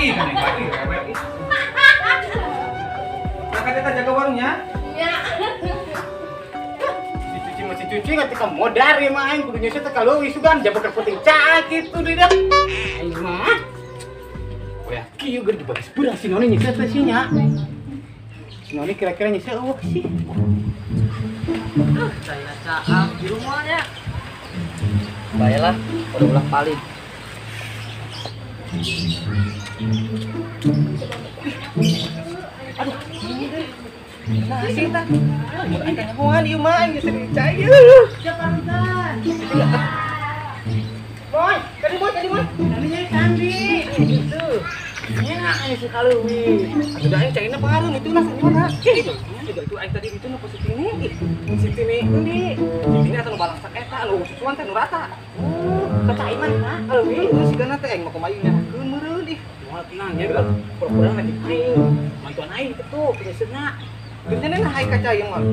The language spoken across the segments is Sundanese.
Ih, kan yang baik rewel ih. Nah, kita jaga warungnya. Iya. Si cuci masih cuci ketika modar ya mah aing kudu nyeuseut teh kaleuwih sugan jabak penting cak kitu deui dah. Aing mah. Wah, kieu geus dibagi sebeurang si Noni nyeuseut teh nya. Si Noni kira-kira nyeuseut eueuh sih. Saya caam di rumahnya. Baiklah, udah ulang paling. Aduh, nah sih tak. Aing kanyahoan ieu mah aing geus dicai. Jakarta. Boy, kali boy, kali boy. Kali kandi. Gitu. Nya aing si kaleuwi. Atuh da aing caina pengaruh itu nah mana? Itu itu aing tadi itu nu positif ini. Positif ini endi? Ini atuh nu balangsak eta nu susuan teh nu rata. Oh, kaca aing mah kaleuwi geus sigana teh aing mah kumaha nyarahkeun meureun ih. Moal tenang ya, pura-pura ngaji aing. Mantuan aing kitu penyeuseuhna. Geus nah aing kaca ieu mah.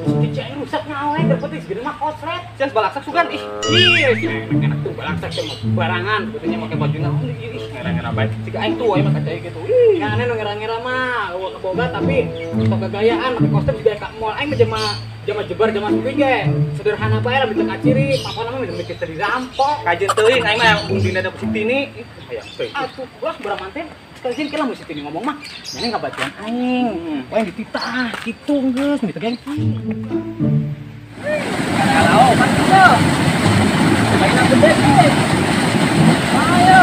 Cuci aing rusak nyawa aing dapat geus mah kosret. Sia balangsak sugan ih. Ih, enak tuh balangsak teh barangan betulnya make baju naon ih ngera-ngera bae. Siga aing tuh aing mah kaca gitu. Ih, yang aneh nu ngera-ngera mah eueuh keboga tapi sok gagayaan make kostum juga ka mall. Aing mah jama jebar jama suwi ge. Sederhana bae lah teu kaciri, pokona mah mikir teu dirampok. Kajeun teuing aing mah bung dina da ku Sitini. Ih, hayang teuing. Atuh, ulah berapa manten? Sekali kira mun Sitini ngomong mah, nyane ngabatuan aing. Wae dititah kitu geus meni teh gengsi. Kalau pasti. Mainan gede sih. Ayo.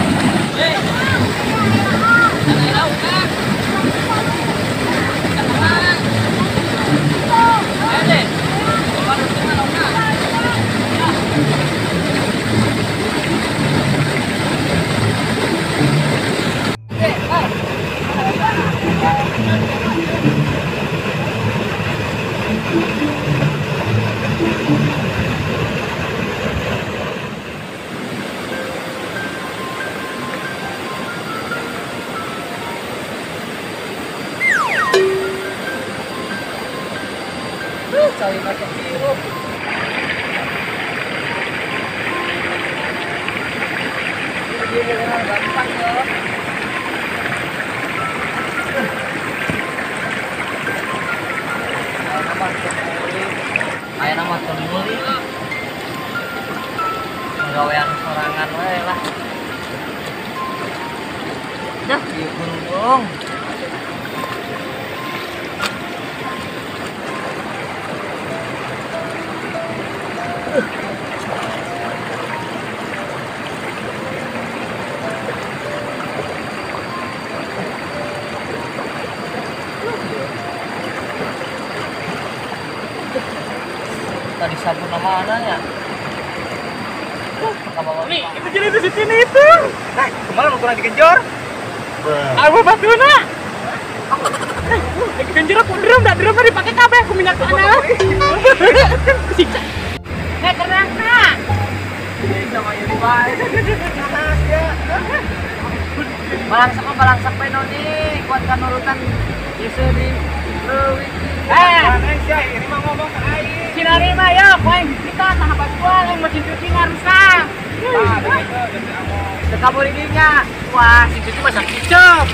Cari pakai sirup. Ini gampang ya. Ayo nama temuli. Gawean sorangan wae lah. Dah, ieu gunung. Tadi sabun nama anaknya. Nih, itu jadi di sini itu. Nah, kemarin mau kurang digenjor. Apa batuna? Digenjor aku drum, dak drum dipakai kabeh aku minyak tanah. Siksa. Nek kerangka. Sama Yuri bae. Balangsak mah balangsak bae noni, kuatkan urutan geus di leuwih. Eh, ini mah ngomong ke aing. Sinari mah ya, poin kita tah batuan yang mesin cuci ngarusak. Tah, begitu among. Teu kabur dinya. Wah, si cuci mah cicep.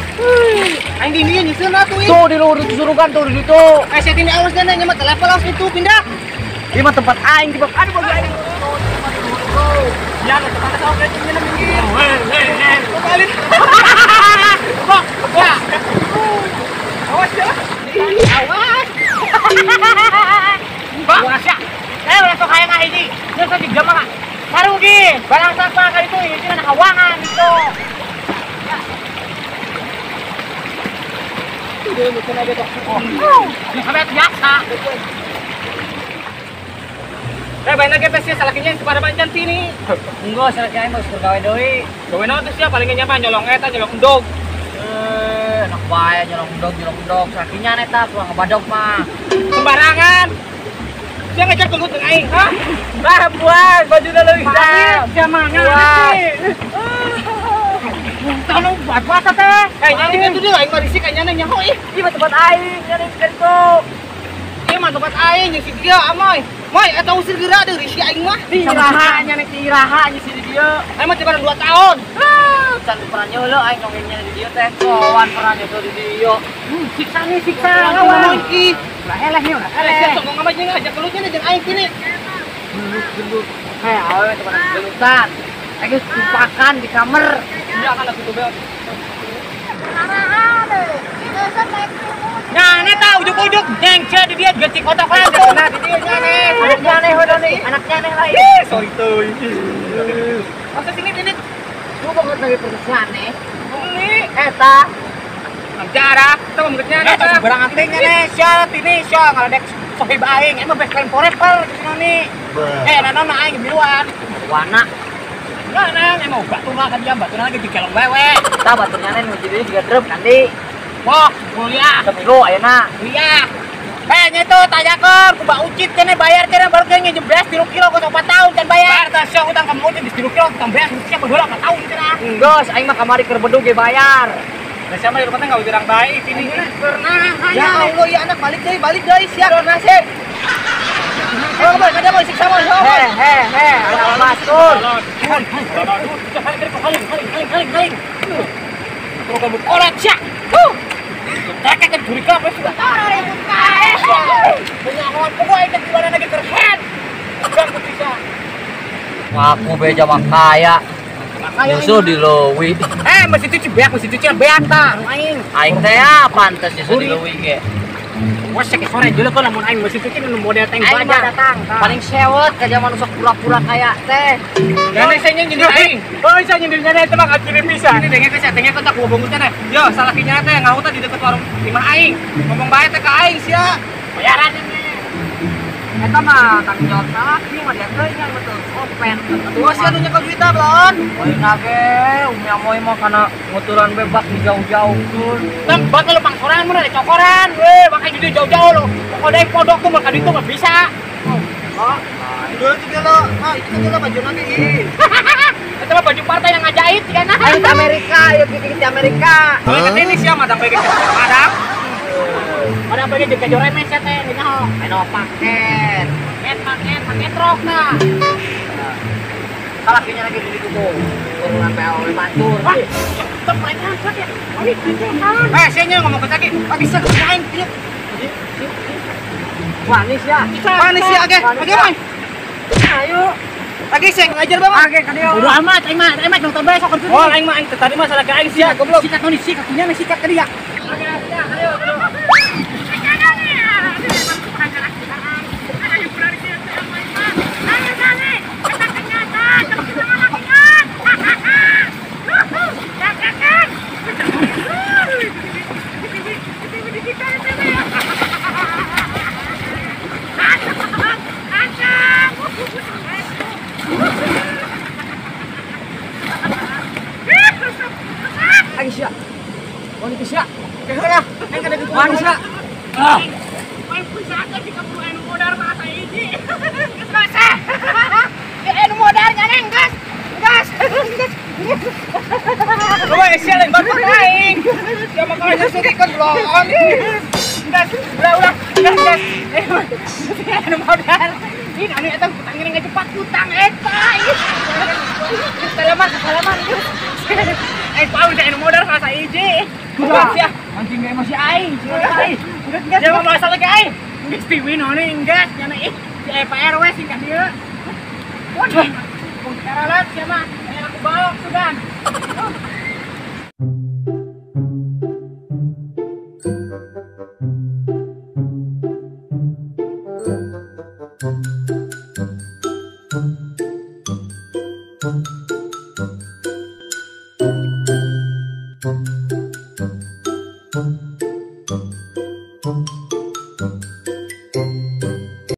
Aing di dieu nyeuseun atuh ih. Tuh di luhur disuruhkan tuh di situ. Eh, sia tini awas deh nya mah telepon awas itu pindah. Ieu mah tempat aing di aduh bagi aing. Ya, tempat aing oge nya minggir. Heh. Kok Kok, ya. Awas ya. Awas. Awas ya. Eh, ulah sok hayang ngahiji. Geus sok jam mah. Sarugi, barang sapa kali itu ini anak kawangan itu. Ya. Itu mungkin ada tok. Oh, sampai biasa. Eh, bae lagi teh sia salakinya kepada bancan sini. Enggak, salaki aing mah geus gawe deui. Gawe naon teh sia paling nya mah nyolong eta nyolong endog. Eh, enak bae nyolong endog, nyolong endog. Salakinya eta tuang ngebadog mah. Sembarangan. Sia ngejar gelut jeung aing, hah? Bah, buat bajuna leuwih dah. Sia mah ngarti. Tolong buat puasa teh. Eh, nyanyi itu dia aing mah risik aing nyaho ih. Ieu mah tempat aing, nyari ka ditu. Ieu mah tempat aing jeung si dia amoy. Moy eta usir geura deui si aing mah. Iraha nya nek iraha nya si di dieu. Aing mah cuma 2 tahun. Can pernah nyeuleuh aing dongengnya di dieu teh. Sowan pernah nyeuleuh di dieu. Siksa nih siksa. Lawan iki. Lah eleh nya ulah. Eleh sia sok ngomong jeung ngajak kelutnya jeung aing kini. Gelut-gelut. Heh awewe teh pada gelutan. Aing geus tumpakan di kamar. Iya kan kitu bae. Nah, ini tahu ujuk-ujuk nyengce di dia gecik otak langsung. Nah, di dia nyane. Anaknya aneh hodo nih, anaknya aneh lain. Ih, sorry tuh. Masa sini ini. Lu banget lagi persis aneh. Ini eta. Jarak, teu mengetnya eta. Barang anting ane, sia tini sia ngaledek sohib aing, emang best friend forever gitu noni. Nana aing miluan. Wana. Nana emang batuna ka dia, batuna lagi dikelong wewe. Tah baturnya nu jadi juga drep nanti. Wah, kuliah. Seminggu ayeuna. Kuliah. Nya itu tanyakeun ku Mbak Ucit kene bayar kene baru kene nginjem beas 3 kilo ke 4 tahun can bayar. Bayar tah sia utang ka Ucit 3 kilo utang beas sia baheula 4 tahun cenah. Enggeus aing mah kamari keur bedug ge bayar. Lah sia mah di rumah teh enggak urang bae sini. Pernah. Ya Allah ya anak balik deui sia nasib. Oh, boy, kada boy siksa boy. He he he, anak batur. Haling. Terus orat sia. Kakek kan curiga apa sudah tarik benyangon pokoknya aing teh lagi kerhen. Gang bisa. Ngaku beja mah kaya. Nyusul di leuwi. Mesin cuci beak, mesin cuci beak tah nu aing. Aing teh ya pantes nyusul di leuwi ge. Wes seke sore jeuleuh kan lamun aing mesin cuci nu model tank baja. Paling sewot ka zaman sok pura-pura kaya teh. Nyane saya nyindir aing. Oh, saya nyindir nyane eta mah kaciri pisan. Ini denge teh sia denge teh ku bungkus teh. Yo, salakinya teh ngahuta di deket warung imah aing. Ngomong bae teh ka aing sia. Bayaran ini. Eta mah tanggung jawab salaki mah dia teh nya betul open. Atuh sia nu nyekel duitna belon. Ayeuna ge umi amoy mah kana nguturan bebas di jauh-jauh kun. Tempat lu pangsoran mun ada cokoran. Weh, bakal jadi jauh-jauh lu. Pokoknya podok tuh mah itu mah bisa. Oh. Dulu tuh lo, ah itu tuh baju nanti ih. Itu mah baju partai yang ngajahit ya nah. Ayo ke Amerika, yuk kita ke Amerika. Boleh ke sini sia madang bae madang. Madang bae jeung kajoremes sia teh nyaho. Eno paket. Paket rok nah. Salakinya lagi di situ. Turunan PAW batur. Wah, tetep aja ya. Ini sia nya ngomong ke lagi. Bisa aing ieu. Wanis ya. Wanis ya, oke. Oke, Moy. Ayo. Lagi sing ngajar bapak. Oke, ka dieu. Bodo amat aing mah nonton bae sok Oh, aing mah aing tadi mah salah ka aing sia goblok. Sikat noni sikat punya sikat ka dia. Oke, sia, ayo.